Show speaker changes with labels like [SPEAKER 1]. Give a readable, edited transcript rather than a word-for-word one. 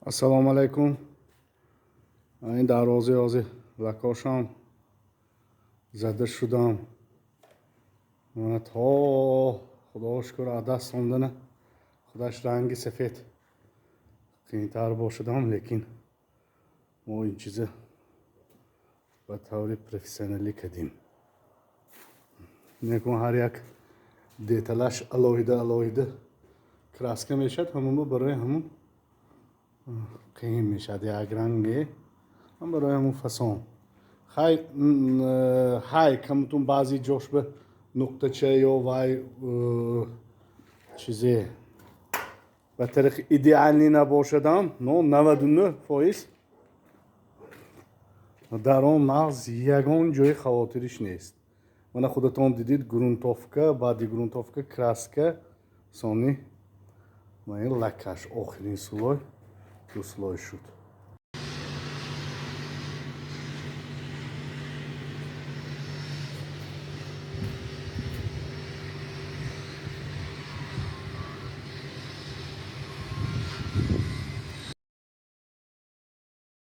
[SPEAKER 1] Ассалому алайкум. Ин дарвозаи ҳозир лакошам зада шудам. Мана, то худо шукр, аз даст ондана худаш ранги сафед қийинтар бошадам, лекин мо ин чиза ба таври профессионалӣ кардем. Некун ҳар як деталаш алоҳида алоҳида краска мешавад, ҳамонба барои ҳамун қиин мешавад. Як ранге ҳам барои ҳамун фасон. Хай, ҳай, камтун баъзе ҷош ба нуқтача ё вай чизе ба тариқи идеальный набошадам, но 99% дар он нағз, ягон ҷои хавотириш нест. Мана, худатон дидид: грунтовка, баъди грунтовка краска, сони ин лакаш, охирин слой, ду слой шуд.